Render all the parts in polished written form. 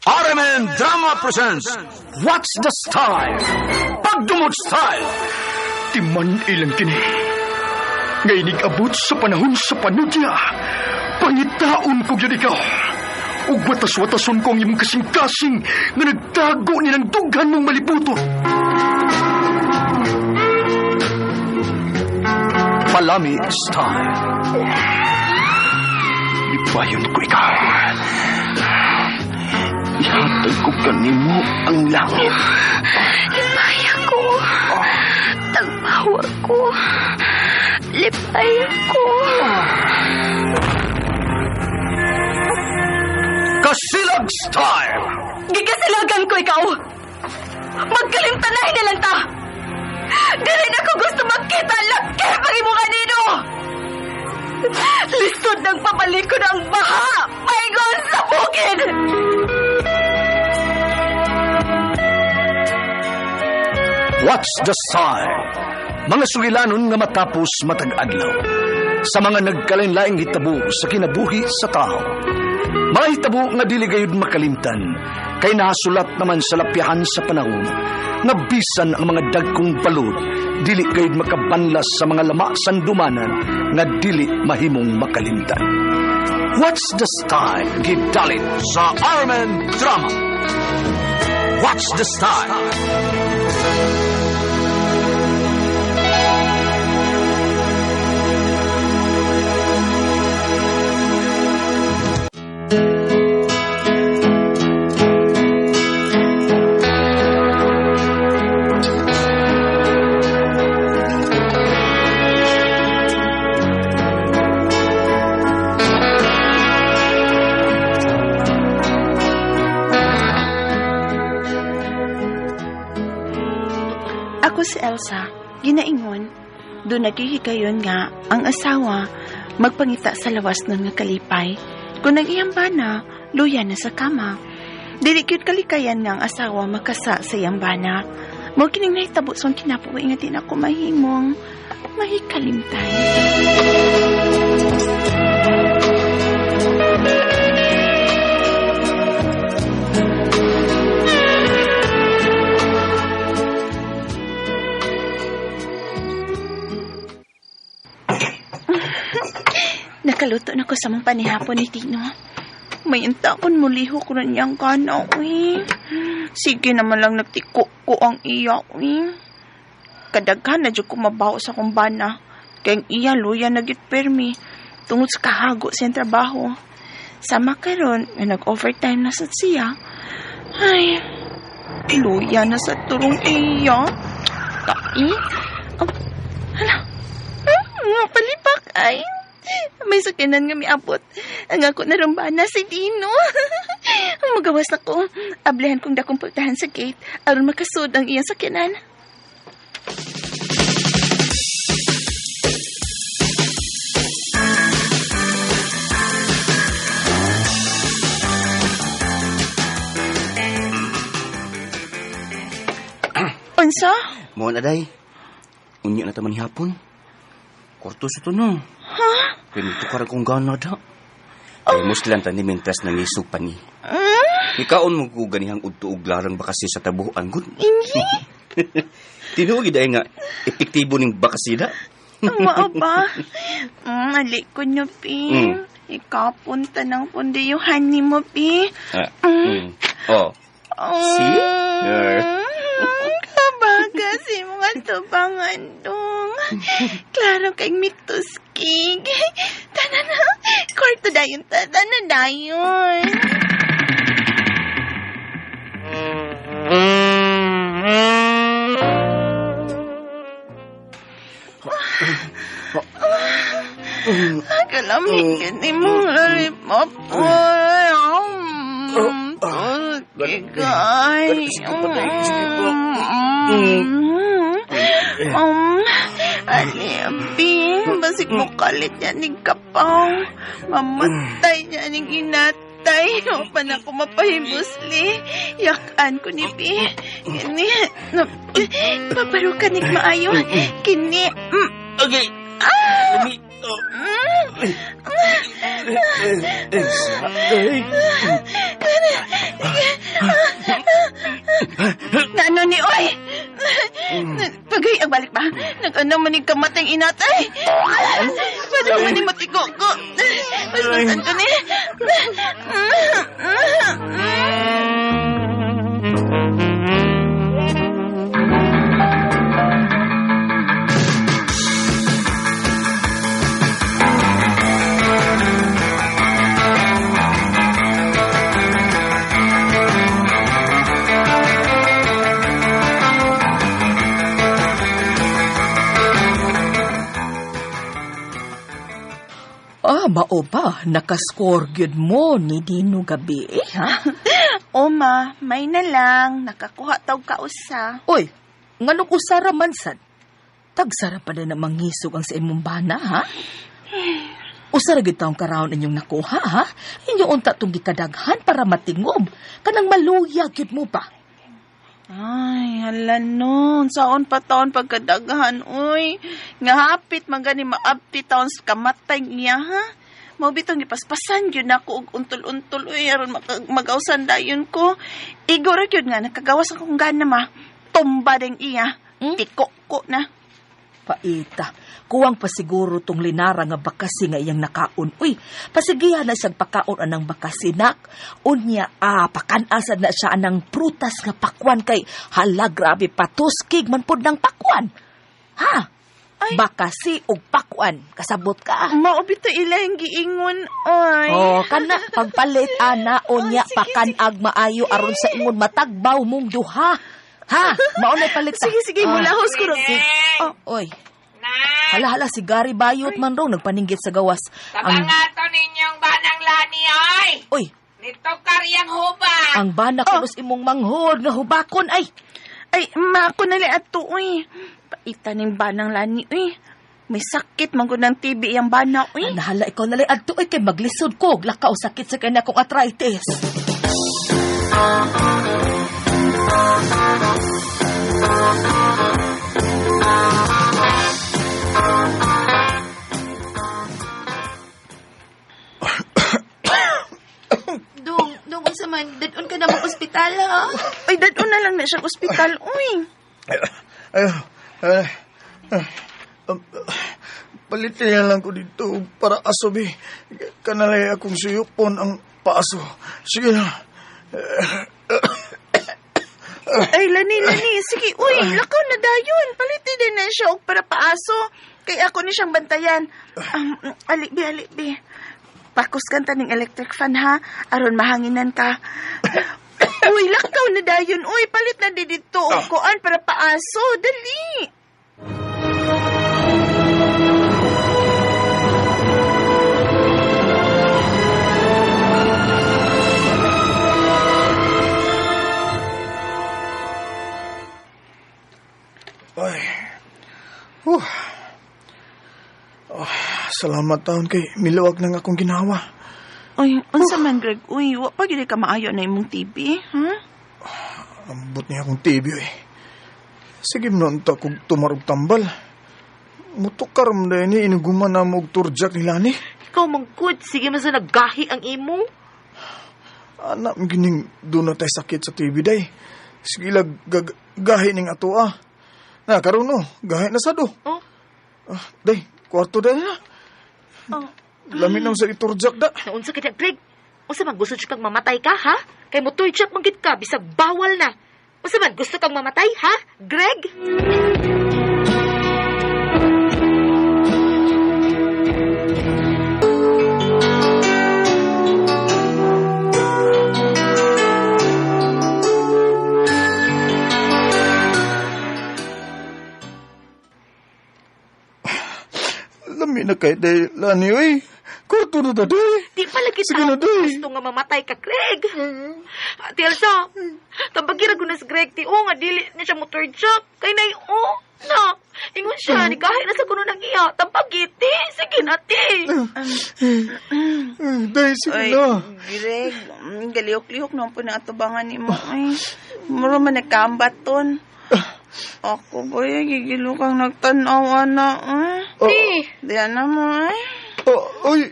RMN Drama presents What's the Style? Pagdumot Style! Timan ilang kini. Nga inig-abot sa panahon sa panudya. Pangitaon ko gyud ikaw. Ug watas-watason ko ang imong kasing-kasing nga nagtago ni ng dughan mong malibuton. Palami Style. Ipayon ko ikaw. Ihatag ko kanimo ang langit. Lipaya ko. Tagbawa ko. Lipaya ko. Kasilag Style! Gigasilagan ko ikaw. Magkalimtanahin na lang ta. Dili na ko gusto magkita laki pag imo kanino. Lisod ng pabalikon ang baha. Paingon sa bukid. What's the Style? Mga sugilanon nga matapos matag adlaw. Sa mga nagkalain-laing hitabo sa kinabuhi sa tao. Mga hitabo nga dili gayud makalimtan, kay nahasulat naman sa lapyahan sa panahon, nga bisan ang mga dagkong balod, dili gayud makabanlas sa mga lama sandumanan nga dili mahimong makalimtan. What's the Style? Gidalit sa RMN Drama. What's the Style? Ako si Elsa, ginaingon. Doon naghihigayon nga ang asawa magpangita sa lawas ng nga kalipay. Kung ang iyang bana, luya na sa kama. Dili gyud kalikayan nga ang asawa makasa sa iyang bana. Mao kining nahitabo sa kinabuhi nga di na ako mahimong mahikalimtan. Nakaluto na ko sa mong panihapon ni Tino. May intakon muliho ko na niyang kana, uy. Sige naman lang nagtiko ko ang iya, uy. Kadaghan na dyan ko mabaho sa kong bana. Kaya ang iya luya na gyud permi. Tungod sa kahago sa iyang trabaho. Sama karon nga nag-overtime na sa siya. Ay, luya na sa turong iya. Tai. Oh, hala. Mga palipak ay. May sakinan nga miabot. Ang ako narumbana si Dino. Magawas na ko. Ablihan kong dakong pultahan sa gate aron makasud ang iyang sakyanan. Unsa? Mo na day. Unya na taman hapon. Kwarto sa to no. Ha? Kaya tukar kong gana da. Ay muslan ta ni mintas nang isog pa ni. Ikaon mo ko ganihang udto og larang bakasi sa tabuhan gud. Ingi? Tinuod gid ay nga epektibo ning bakasida. Mao ba? Ali ko nyo, Pi. Ikapunta ng pundi yung honey mo, Pi. Oh. See? Yeah. Kabaga si mga tubangan dong. Klaro kay mituskig. Tana na. Kwarto dayon. Tana dayon. Kalamig yun ni mong lollipop. Tuskig ay. Ali, basig mo kalit niya ning kapaw. Mamatay niya ning inatay. O pa na ko mapahibusli. Yakan ko ni Pi. Kini, paparukan ni maayo. Kini, Okay. Ah! Ano man yung kamateng inatay? Pwede man yung matiko ko. Paspasan ko ni. Ah, mao ba? Nakascore gyud mo ni Dino gabi, eh, ha? Oma, may na lang. Nakakuha tawg kausa. Oy, nganong usara man sad? Tagsara pa din ang mangisog ang sa imong bana, ha? Usara gyud taong karaon inyong nakuha, ha? Inyo unta tong gikadaghan para matingob. Kanang maluya gyud mo ba? Ay, hala nun. Saon pa taon pagkadaghan, uy. Nga hapit man gani maabti taon sa kamatay niya, ha? Mao bitong gipaspasan gyud nako og untol-untol, uy, aron magawsan dayon ko. Igo ra gyud nga nakagawas akong gana ma. Tumba ding iya. Hmm? Tiko ko na. Paita, kuwang pasiguro tong linara nga bakasi nga iyang nakaon. Uy, pasigihan na siyang pakaon anang bakasi, nak. Unya, pakanasad na siya anang prutas nga pakwan kay hala, grabe, patuskig man pod ng pakwan. Ha? Ay. Bakasi og pakwan. Kasabot ka. Mao bitaw ila ang giingon, oy. Oh, kana pagpalit ana unya Ay, sige, pakan-ag maayo aron sa ingon matagbaw mong duha. Ha? Mao na palit ta. Sige, sige, mulahos ko ro. Oh, Oy. Hala, hala, si Gary Bayot man raw, nagpaninggit sa gawas. Ang, Tabangato ninyong banang lani, oy! oy, Nito karyang huba! ang bana kunos imong manghod nga hubakon ay. Ay, ma, ako na lang ato, uy. Paita ning banang lani, uy. May sakit, man gud ng TB ang bana, uy. Hala, ikaw na lang adto ay kay maglisod ko, lakaw sakit sa kanya kong arthritis. Dong, dong, unsa man, dadon ka na mag-ospital, ha? Ay, dadon na lang na siyang ospital, uy. Ay, ay, ay, palitin na lang ko dito para aso, bi. Kanalay akong suyupon ang paaso. Sige na. Ay, lani, lani. Sige, uy, lakaw na dayon. Palitin din na siya og para paaso. Kay ako ni siyang bantayan. Alibi, alibi. Pakus kanta ning electric fan, ha? Aron mahanginan ka. Uy, lakaw na dayon. Uy, palit na di dito og kuan para paaso. Dali. Ay. Huh. Oh, salamat taon kay miluwag nang akong ginawa. Uy, unsa man, Greg? Uy, wa pa gyud ka maayo na imong TV, ha? Ambot niya akong TV eh. Sige noon ta kung tumarog tambal. Mutukar mo na ini inuguman na mo og turjak ni Lani. Ikaw mangkud, sige man sa naggahi ang imo. Anak, gining doon na tayo sakit sa TV day. Sige lag, gahi ning ato ah. Na, karon no, gahi na sa do. Oh. Ah, day, kwarto day na. Oh. Lamin naman sa iturjak da. Naunsa ka na, Greg? Unsa man gusto kang mamatay ka, ha? Kay mo torture man gid ka bisag bawal na. Unsa man gusto kang mamatay, ha? Greg? Lami na kay day, Lani, oy. Kwarto na da, day. Di pala kita Sige na, day. gusto nga mamatay ka, Greg. Ate Elsa, tabagira ko na si Greg. Ti, oh, nga dili na siya mo torture. Kay nay, oh, na. Ingon siya, ni kahit na sa kuno ng iya. Tampagiti, sige na, ti. Day, sige Ay, na. Greg, galihok-lihok naman po ng atubangan ni mo. Ay, mura man nagkambat ton. Ako ba, gigilo kang nagtanaw, ana. Ay, Oh, Ti, diyan na mo, ay. oh, oy.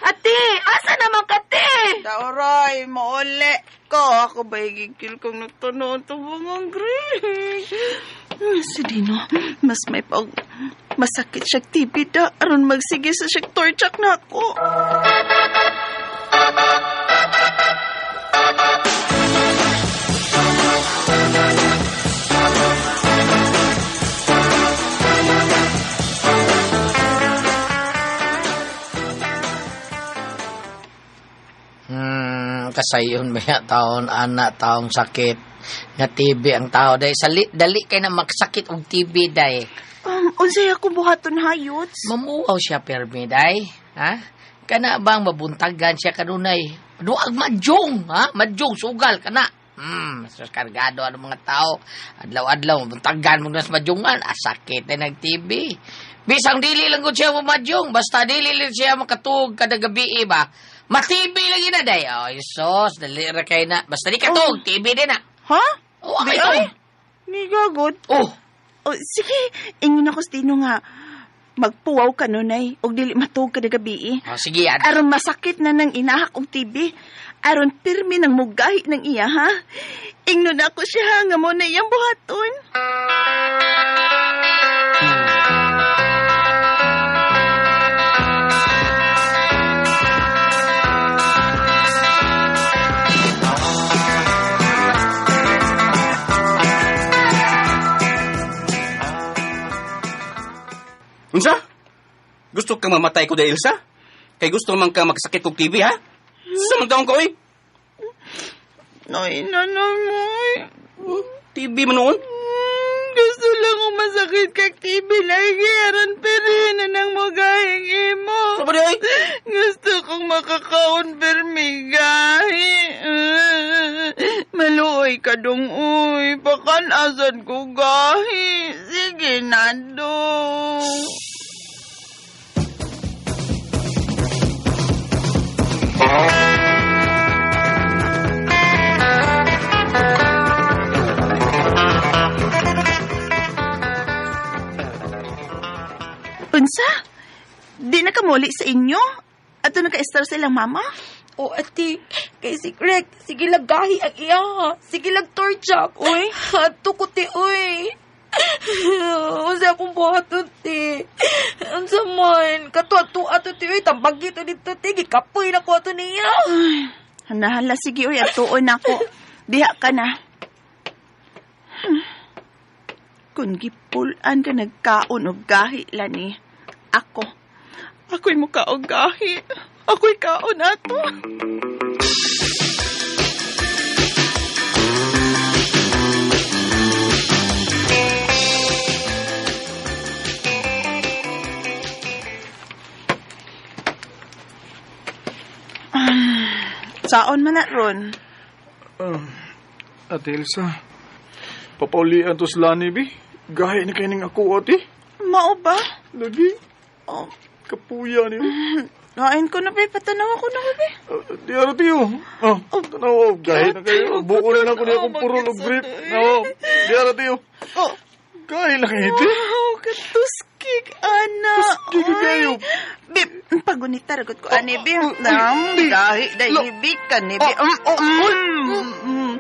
ate, asa naman ka, te? Dauroy, mauli ko. Ako ba, gigil kang nagtanaw ang tubangan, Greg. Si Dino, mas may pag masakit siya TV da aron magsige sa siya torchak na ako. Kasayon ba taon ana taong sakit nga TB ang tao day sali dali kay na magsakit og TB day. Unsay ako buhaton hayots? Mamuaw siya permi day, ha? Kana bang mabuntagan siya kanunay? Duag madyong, ha? Madyong sugal kana. Sus kargado ang mga tao. Adlaw-adlaw mabuntagan mo nas madyongan, sakit na nag TB. Bisang dili lang gud siya madyong, basta dili lang siya makatuog kada gabi ba. Ma-TB lagi na day. Oh, sus, dali ra kay na. Basta di katug, TB din na. Ha? Oh, Di ay, ay. Ni gagod. Oh. Oh, sige, ingon ako sa Dino nga magpuwaw ka nunay og dili matuog kada gabi. Oh, sige yan. Aron masakit na nang inahak og TB. Aron pirmi nang mugahi ng iya, ha? Ingnon ako siya nga mo na iyang buhaton. Unsa? Gusto kang mamatay ko dahil, Elsa? Kay gusto man ka magsakit og TV, ha? Sa man taong ko, eh. Ay, nanay mo. TV man noon? Gusto lang kong masakit kag TV lagi. Aron pero na nang mugahing imo. Sa ba di, ay? Gusto kong makakaon permigahi. Maluoy ka dong, uy. Pakanasan ko gahi. Sige na, dong. Unsa? Di na kamuli sa inyo? Ato naka-star sa ilang mama? O, ate, kay si Greg, sige lang gahi ang iya. Sige lang torchak. Uy. Ato ko, te, uy. Unsa akong buhaton, te. Unsa man, kato-ato ato, te, uy. Tambagi to dito, te. Gikapoy na ko ato niya. Ay, hanahala, sige, uy. Atuon ako. Diha ka na. Kung gipulan ka nagkaon og gahi, lani. Ako. Ako'y mukaog gahi. Ako'y kaon ato. Saon man na ron? Ate Elsa, papaulian to sa lani, bi. Gahi na kayo ng ako, ate. Mao ba? Lagi, Oh, kapuya niyo. kain ko na, be. Patanaw ako na, be. Di ara, tiyo. Oh, tanaw, gahi na kayo. Buko na lang ko niya akong purol og brief. No, di ara, tiyo. Oh, Gahi na kayo, ate. wow, katuskig, ana. Tuskig kayo. Bi, pagunita, ragot ko, ani, bi. Nam, gahi, Lo. dahil, bi, ka, ni, bi. Oh,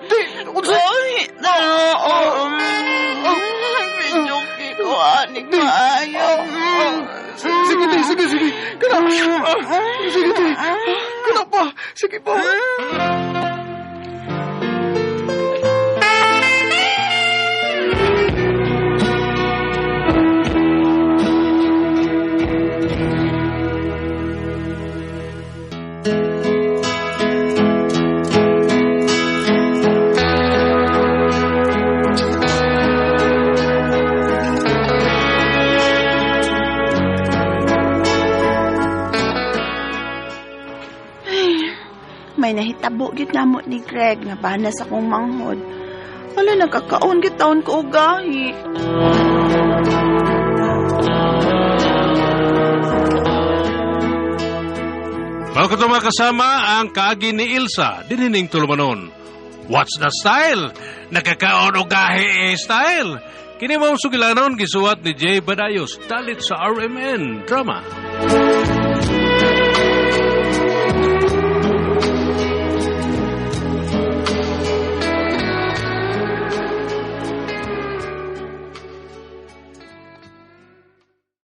Di, unsa? Ay, no, oh, Medyo ko, ani, maayo. Sige, ti, sige, sige. Kana. Sige, ti. Kana pa. Sige pa. May nahitabo gyud namo ni Greg nga bana sa akong manghod. Wala nagkakaon gyud taon ko og gahi. Mga katong mga kasama ang kaagi ni Ilsa, dinining tulumanon. What's the style? Nakakaon og gahi eh, style. Kini mong sugilanon gisuwat ni Jay Badayos, dalit sa RMN Drama.